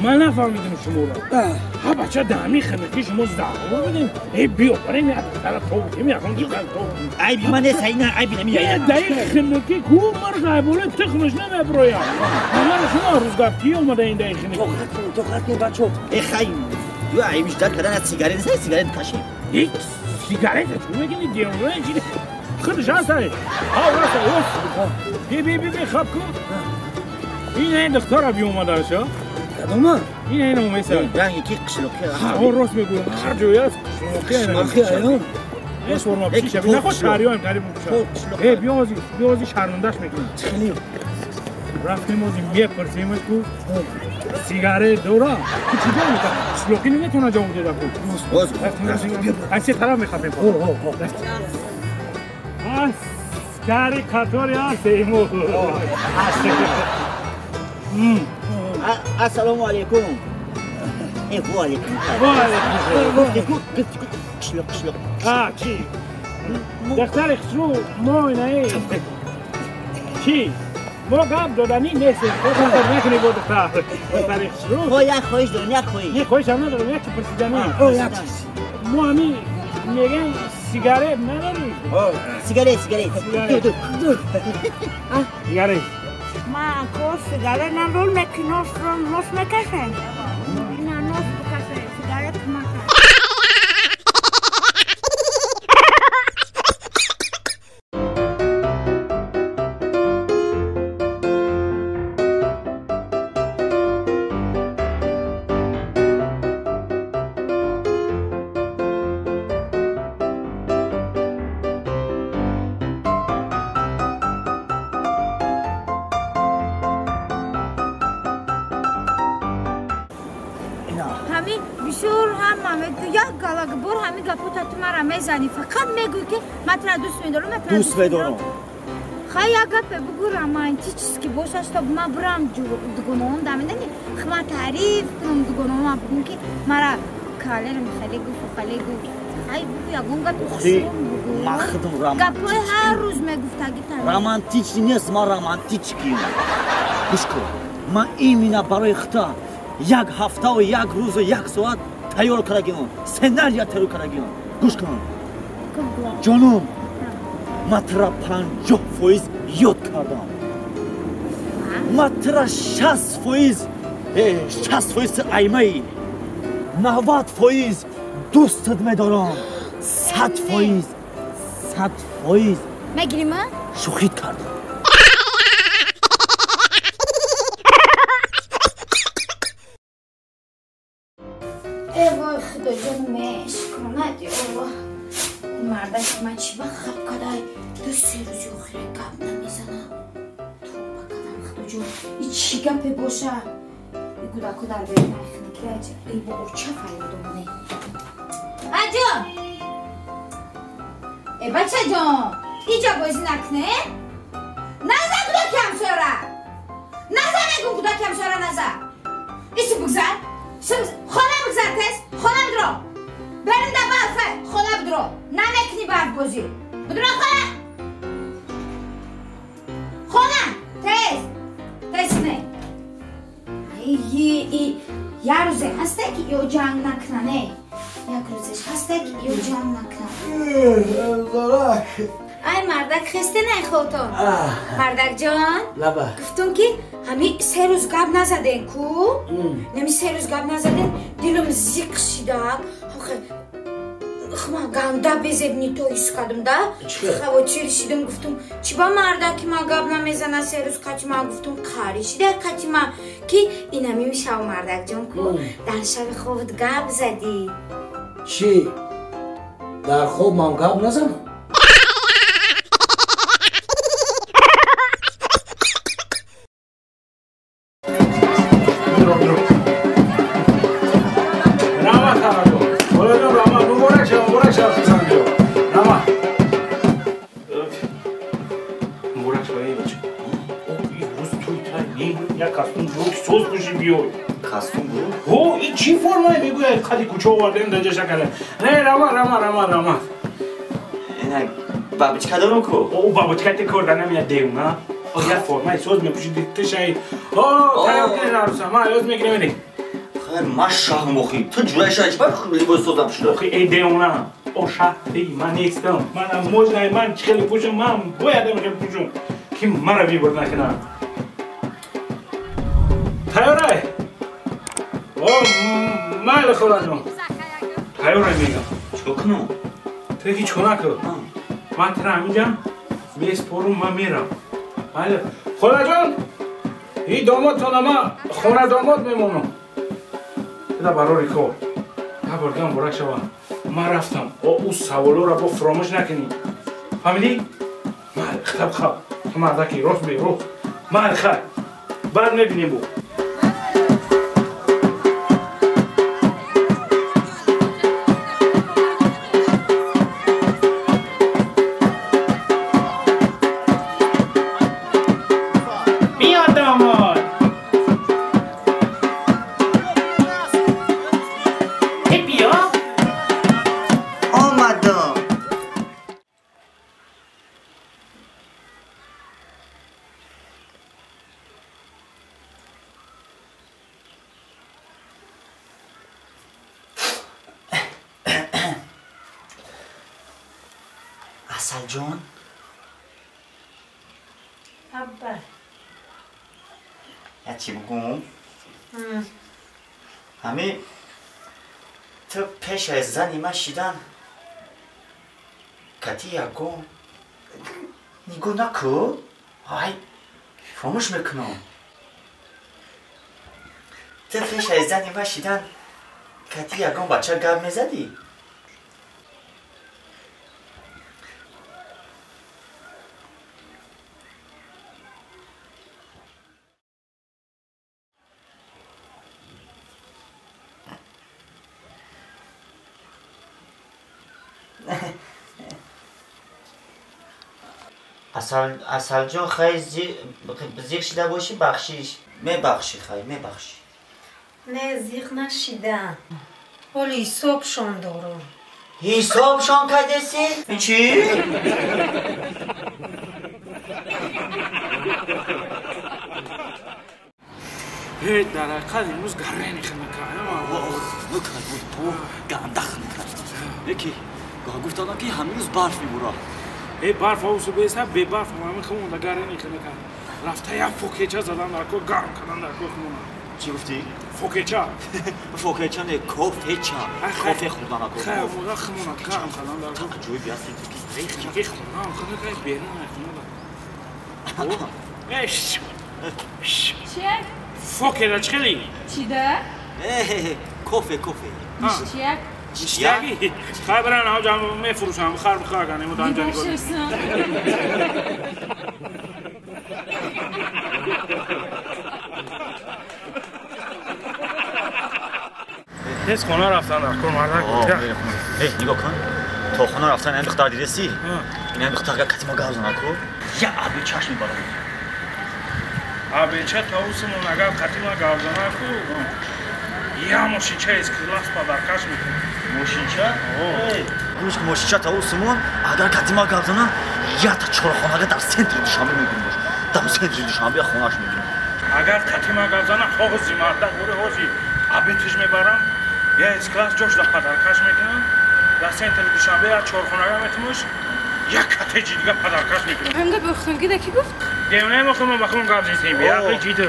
Ман нафаҳмидам шуморо. Ҳа бача даҳми хинакӣ шумо заҳво будем. Э биё барем як духтара тобутем, ягон духтара тобутем. Айби ман нест, ина айби намеяй. Даи хинакӣ ку мар ғайбола тухмаш намеброяд. Ҳамаро шумо рӯзгапкӣ омада ин даи хинакӣ. Тоқат кун, тоқат кун бачо. Э хай, ю айбиш дар кардан аз сигарет нест, сигарет кашем. Э сигарет чӣ мегини девона чӣ? Худаш ҳастай. Ҳа раста, ос. Би би би би хаб кун. Ин духтара биомадаша. Кадома? Ин ин омеса. Ранги ки қишлоқи. Ҳа, рост мегӯям. Ҳар ҷое аст қишлоқи. Қишлоқи аён. Э форма пӯшиша. Нахо шаҳриёем тари бупӯша. Э биё ози, биё ози шармандаш мекунем. Чӣ? Рафтем ози мепурсемаш ку сигарет дора. Ку чӣ ҷавоб медиҳад? Қишлоқӣ наметавонад ҷавоб диҳад ку. Аз се тараф мехапем. Аскари қатори аст имо. Ассалому алайкум. Э, ва алайкум. Ва алайкум. Гуфти қишлоқ, қишлоқ. А, чӣ? Духтари хушрӯ, мо инаи. Чӣ? Мо гап доданӣ нестем. Худатон накунед бо духтар. Духтари хушрӯ. Мо як хоҳиш дорем, як хоҳиш. Не, хоҳиш ҳам надорем, як чӣ пурсиданӣ. О, як чиз. Мо ҳамин мегӯем сигарет надорем. Сигарет, сигарет. Ду, ду. Сигарет. Ман ко сигарет на рол мекунам, нос мекашем. На нос бикашем, сигарет макаш. Мезани фақат мегӯй ки ман тура дӯст медорам, ман тура дӯст медорам. Хай як гапе бугӯ романтически бошад, чтоб ман бурам дугонаам да медани ман таъриф кунам дугонаам бугӯм ки мара калерам хеле гуфт, хеле гуфт. Хай бугӯ ягон гапи хушрӯм бугӯ. Ман худам гапҳои ҳар рӯз мегуфтагӣ романтичный нест, ман романтический. Гӯш кун, ман именно барои хута як ҳафтаву як рӯзу як соат тайёр кардагиам, сценария тайёр кардагиам. Гӯш кун, ҷонум, ман тура 50% ёд кардам, ман тура 60%, 60% аймаӣ, 90% дӯстат медорам, 100%, 100% мегирим. Шӯхит кардам. Э вой худоҷон, мешконад ё мардак ман чӣ ба хаб кадай? 2-3 рӯзи охира гап намезанам. Тоба кадам худоҷон, и чӣ гапе боша? И гудако дар берун айхнаки аҷ, и бо оча фарёдомоне. Аҷон! Э бачаҷон, иҷа бозӣ накне? Наза гудаки ҳамсояра! Наза мегум гудаки ҳамсояра наза! Ису бигзар! Хона бигзар тез, хона бидро! Берун да барфе, хона бидро! Намекунӣ барфбозӣ! Бидро хона! Хона! Тез! Тез не! Як рӯзе ҳасте ки ё ҷанг накунад, не? Як рӯзеш ҳасте ки ё ҷанг накунад. Ай мардак хесте най хотон. Мардакҷон, гуфтум ки ҳами 3 рӯз гап назаден ку? Нами 3 рӯз гап назаден, дилам зиқ шидак. Хма ганда безебни то ҳис кардам да. Хавотир шидам, гуфтум чӣ ба мардаки ма гап намезана 3 рӯз қати ма, гуфтум қари шида қати ма ки инами мешав мардакҷон ку дар шаби хобат гап задӣ. Чӣ? Дар хоб ман гап назанам? Чӣ формае мегӯяд қади кӯча овардем даҷа шакала? Не, рама, рама, рама, рама. Бабочка дорам ку? О, бабочка те кор да намеяд девона. О, як формаи соз мепӯши тишаи. О, тайёр кунед арӯса. Ман ёз мегирем. Хайр, ман шаҳм охи. Ту ҷураи шаҳр чӣ ба либоси соза пӯшида? Охи эй девона, о шаҳр ман нестам. Манам можно ман чӣ хеле пӯшам, ман бояд ам хеле пӯшам. Ки мара вибор накунам. Тайёрай? О, майли холаҷон. Тайёрай мегам. Чикор кунам? Ту ҳеҷ кор накун. Ман тура ҳаминҷа меспорум, ман мерам. Майли. Холаҷон, ин домодтона ман хона домод мемонам. Ида барори кор. Я бор дигам муборак шава. Ман рафтам. О, ӯ саволоро бо фуромӯш накунӣ. Фаҳмидӣ? Майли, хитаб хаб. Ту мардаки, рост бе, рост. Майли, хай. Баъд мебинем бо. Асалҷон? Абба. Я чӣ бигӯм? Ҳами ту пеш аз зани ман шидан кати ягон нигоҳ накӯ. Ай, фаромӯш мекунам. Ту пеш аз зани ман шидан кати ягон бача гап мезадӣ? Асалҷон, хай зиқ шида бошӣ, бахшиш. Мебахшӣ, хай, мебахшӣ. Не, зиқ нашидам. Ҳоли ҳисобшон дорам. Ҳисобшон кардеси? Чӣ? Дар ҳақиқат имрӯз гаррени хинакаам. Ганда хинакар. Яке гуфтадам ки ҳамин рӯз барф мебурад. Эй барф авсу беса, бебарф ҳамин хумонда гаррени хинакар. Рафта як фокеча задан дар кор, гарм кардан дар кор хумона. Чӣ гуфтӣ? Фокеча. Фокеча не, кофеча. Кофе хӯрдан акор. Хай, мода хумона гарм кардан дар кор. Ҷои биаст ки хона, хона берун хона. Эш. Чия? Фокера чӣ хели? Чида? Кофе, кофе. Ништяк? Ништяки? Хай баран ҳаҷа мефурӯшам, хар бихар ганему данҷа нигоҳ. Тез хона рафтан дар кор мардак. Эй, нигоҳ кун. То хона рафтан ин духтар дидеси? Ин духтар кати мо гап зана ку? Я аби чашм мебарам. Абеча таусумон агар кати ма гап зана ку, я мошинча из класс падаркаш мекунам. Мошинча? Гӯш мошинча таусумон агар кати ма гап зана, я та чорхонага дар центри Душанбе мегирим бош. Дар центри Душанбе хонаш мегирим. Агар кати ма гап зана, ҳози мардак бори ҳози абетиш мебарам, я из класс ҷош да падаркаш мекунам. Дар центри Душанбе я чорхонага метумуш, як катеҷи дига падаркаш мекунам. Ҳамда бохтонги да ки гуфт? Девонаи мо худмон ба худмон гап зистем. Беақли чӣ ту?